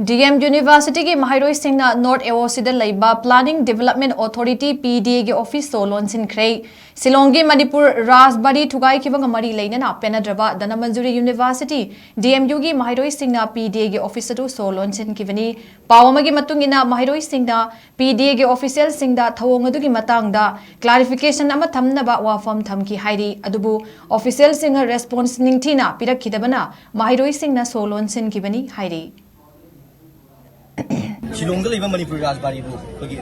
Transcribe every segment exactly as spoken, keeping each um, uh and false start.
D M ꯌꯨꯅꯤꯚꯔꯁꯤꯇꯤꯒꯤ ꯃꯍꯩꯔꯣꯏꯁꯤꯡꯅ north ꯑꯦ ꯑꯣ ꯁꯤꯗ ꯂꯩꯕ ꯄ꯭ꯂꯥꯅꯤꯡ ꯗꯤꯕꯦꯂꯞꯃꯦꯟ ꯑꯣꯊꯣꯔꯤꯇꯤ, ꯄꯤ ꯗꯤ ꯑꯦꯒꯤ ꯑꯣꯐꯤꯁ ꯁꯣ ꯂꯣꯟꯁꯤꯟꯈ꯭ꯔꯦ꯫ ꯁꯤꯂꯣꯡꯒꯤ ꯃꯅꯤꯄꯨꯔ ꯔꯥꯖꯕꯥꯔꯤ ꯊꯨꯒꯥꯏꯈꯤꯕꯒ ꯃꯔꯤ ꯂꯩꯅꯅ ꯄꯦꯅꯗ꯭ꯔꯕ ꯙꯅꯃꯟꯖꯨꯔꯤ ꯌꯨꯅꯤꯚꯔꯁꯤꯇꯤ, ꯗꯤ ꯑꯦꯝ ꯌꯨꯒꯤ ꯃꯍꯩꯔꯣꯏꯁꯤꯡꯅ ꯄꯤ ꯗꯤ ꯑꯦꯒꯤ ꯑꯣꯐꯤꯁ ꯑꯗꯨ ꯁꯣ ꯂꯣꯟꯁꯤꯟꯈꯤꯕꯅꯤ꯫ ꯄꯥꯎ ꯑꯃꯒꯤ ꯃꯇꯨꯡ ꯏꯟꯅ, ꯃꯍꯩꯔꯣꯏꯁꯤꯡꯅ ꯄꯤ ꯗꯤ ꯑꯦꯒꯤ ꯑꯣꯐꯤꯁꯤꯌꯦꯜꯁꯤꯡꯗ ꯊꯧꯑꯣꯡ ꯑꯗꯨꯒꯤ ꯃꯇꯥꯡꯗ ꯀ꯭ꯂꯥꯔꯤꯐꯤꯀꯦꯁꯟ ꯑꯃ ꯊꯝꯅꯕ ꯋꯥꯐꯝ ꯊꯝꯈꯤ ꯍꯥꯏꯔꯤ꯫ ꯑꯗꯨꯕꯨ ꯑꯣꯐꯤꯁꯤꯌꯦꯜꯁꯤꯡꯅ ꯔꯦꯁꯄꯣꯟꯁ ꯅꯤꯡꯊꯤꯅ ꯄꯤꯔꯛꯈꯤꯗꯕꯅ ꯃꯍꯩꯔꯣꯏꯁꯤꯡꯅ ꯁꯣ ꯂꯣꯟꯁꯤꯟꯈꯤꯕꯅꯤ ꯍꯥꯏꯔꯤ꯫ ꯁꯤꯂꯣꯡꯗ ꯂꯩꯕ ꯃꯅꯤꯄꯨꯔ ꯔꯥꯖꯕꯥꯔꯤꯕꯨ ꯑꯩꯈꯣꯏꯒꯤ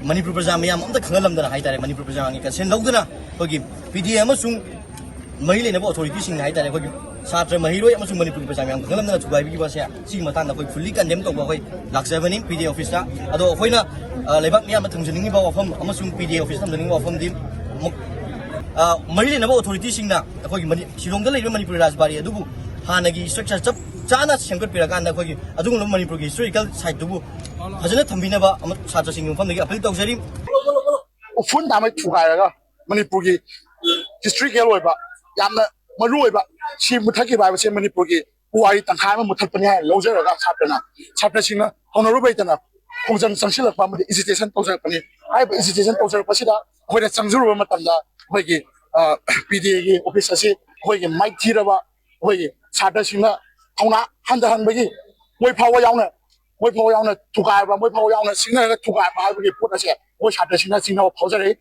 ꯃꯅꯤꯄꯨꯔ ꯄ꯭ꯔꯖꯥ ꯃꯌꯥꯝ ꯑꯝꯇ ꯈꯪꯍꯜꯂꯝꯗꯅ ꯍꯥꯏꯇꯥꯔꯦ, ꯃꯅꯤꯄꯨꯔ ꯄ꯭ꯔꯖꯥꯒꯤ ꯀꯟꯁꯦꯟ ꯂꯧꯗꯨꯅ ꯑꯩꯈꯣꯏꯒꯤ ꯄꯤ ꯗꯤ ꯑꯦ ꯑꯃꯁꯨꯡ ꯃꯔꯤ ꯂꯩꯅꯕ ꯑꯣꯊꯣꯔꯤꯇꯤꯁꯤꯡꯅ ꯍꯥꯏꯇꯥꯔꯦ, ꯑꯩꯈꯣꯏꯒꯤ ꯁꯥꯇ꯭ꯔ ꯃꯍꯩꯔꯣꯏ ꯑꯃꯁꯨꯡ ꯃꯅꯤꯄꯨꯔꯒꯤ ꯄ꯭ꯔꯖꯥ ꯃꯌꯥꯝ ꯈꯪꯍꯜꯂꯝꯗꯅ ꯊꯨꯒꯥꯏꯕꯤꯈꯤꯕ ꯑꯁꯦ, ꯁꯤꯒꯤ ꯃꯇꯥꯡꯗ ꯑꯩꯈꯣꯏ ꯐꯨꯜꯂꯤ ꯀꯟꯗꯦꯝ ꯇꯧꯕ ꯑꯩꯈꯣꯏ ꯂꯥꯛꯆꯕꯅꯤ ꯄꯤ ꯗꯤ ꯑꯦ ꯑꯣꯐꯤꯁꯇ꯫ ꯑꯗꯣ ꯑꯩꯈꯣꯏꯅ, ꯑ, ꯂꯩꯕꯥꯛ ꯃꯤꯌꯥꯝꯅ ꯊꯝꯖꯅꯤꯡꯉꯤꯕ ꯋꯥꯐꯝ ꯑꯃꯁꯨꯡ ꯄꯤ ꯗꯤ ꯑꯦ ꯑꯣꯐꯤꯁꯇ ꯊꯝꯖꯅꯤꯡꯕ ꯋꯥꯐꯝꯗꯤ ꯑꯃꯨꯛ, ꯑ, ꯃꯔꯤ ꯂꯩꯅꯕ ꯑꯣꯊꯣꯔꯤꯇꯤꯁꯤꯡꯅ ꯑꯩꯈꯣꯏꯒꯤ ꯃꯅꯤ-, ꯁꯤꯂꯣꯡꯗ ꯂꯩꯔꯤꯕ ꯃꯅꯤꯄꯨꯔꯤ ꯔꯥꯖꯕꯥꯔꯤ ꯑꯗꯨꯕꯨ ꯍꯥꯟꯅꯒꯤ ꯏꯁꯇ꯭ꯔꯛꯆꯔ ꯆꯞ ꯆꯥꯅ ꯁꯦꯝꯒꯠꯄꯤꯔꯀꯥꯟꯗ ꯑꯩꯈꯣꯏꯒꯤ ꯑꯗꯨꯒꯨꯝꯂꯕ ꯃꯅꯤꯄꯨꯔꯒꯤ ꯍꯤꯁꯇꯣꯔꯤꯀꯦꯜ ꯁꯥꯏꯠꯇꯨꯕꯨ ꯐꯖꯅ ꯊꯝꯕꯤꯅꯕ ꯑꯃ ꯁꯥꯇ꯭ꯔꯁꯤꯡꯒꯤ ꯃꯐꯝꯗꯒꯤ ꯑꯄꯤꯜ ꯇꯧꯖꯔꯤ꯫ ꯎꯐꯨꯟ ꯊꯥꯃꯩ ꯊꯨꯒꯥꯏꯔꯒ ꯃꯅꯤꯄꯨꯔꯒꯤ ꯍꯤꯁꯇ꯭ꯔꯤꯀꯦꯜ ꯑꯣꯏꯕ, ꯌꯥꯝꯅ ꯃꯔꯨ ꯑꯣꯏꯕ, ꯁꯤ ꯃꯨꯊꯠꯈꯤꯕ ꯍꯥꯏꯕꯁꯦ ꯃꯅꯤꯄꯨꯔꯒꯤ ꯄꯨꯋꯥꯔꯤ ꯇꯪꯈꯥꯏ ꯑꯃ ꯃꯨꯊꯠꯄꯅꯤ ꯍꯥꯏꯅ ꯂꯧꯖꯔꯒ ꯁꯥꯇ꯭ꯔꯅ, ꯁꯥꯇ꯭ꯔꯁꯤꯡꯅ ꯍꯧꯅꯔꯨꯕ ꯂꯩꯇꯅ ꯈꯣꯡꯖꯪ ꯆꯪꯁꯤꯜꯂꯛꯄ ꯑꯃꯗꯤ ꯑꯦꯖꯤꯇꯦꯁꯟ ꯇꯧꯖꯔꯛꯄꯅꯤ꯫ ꯍꯥꯏꯔꯤꯕ ꯑꯦꯖꯤꯇꯦꯁꯟ ꯇꯧꯖꯔꯛꯄꯁꯤꯗ ꯑꯩꯈꯣꯏꯅ ꯆꯪꯖꯔꯨꯕ ꯃꯇꯝꯗ ꯑꯩꯈꯣꯏꯒꯤ ꯄꯤ ꯗꯤ ꯑꯦꯒꯤ ꯑꯣꯐꯤꯁ ꯑꯁꯤ ꯑꯩꯈꯣꯏꯒꯤ ꯃꯥꯏꯊꯤꯔꯕ ꯑꯩꯈꯣꯏꯒꯤ ꯁꯥꯇ꯭ꯔꯁꯤꯡꯅ ꯊꯧꯅꯥ ꯍꯟꯊꯍꯟꯕꯒꯤ, ꯃꯣꯏ ꯐꯥꯎꯕ ꯌꯥꯎꯅ, ꯃꯣꯏ ꯐꯥꯎꯕ ꯌꯥꯎꯅ ꯊꯨꯒꯥꯏꯕ, ꯃꯣꯏ ꯐꯥꯎꯕ ꯌꯥꯎꯅ ꯁꯤꯡꯅꯔꯒ ꯊꯨꯒꯥꯏꯕ ꯍꯥꯏꯕꯒꯤ ꯄꯣꯠ ꯑꯁꯦ ꯑꯩꯈꯣꯏ ꯁꯥꯇ꯭ꯔꯁꯤꯡꯅ ꯆꯤꯡꯅꯕ ꯐꯥꯎꯖꯔꯛꯏ꯫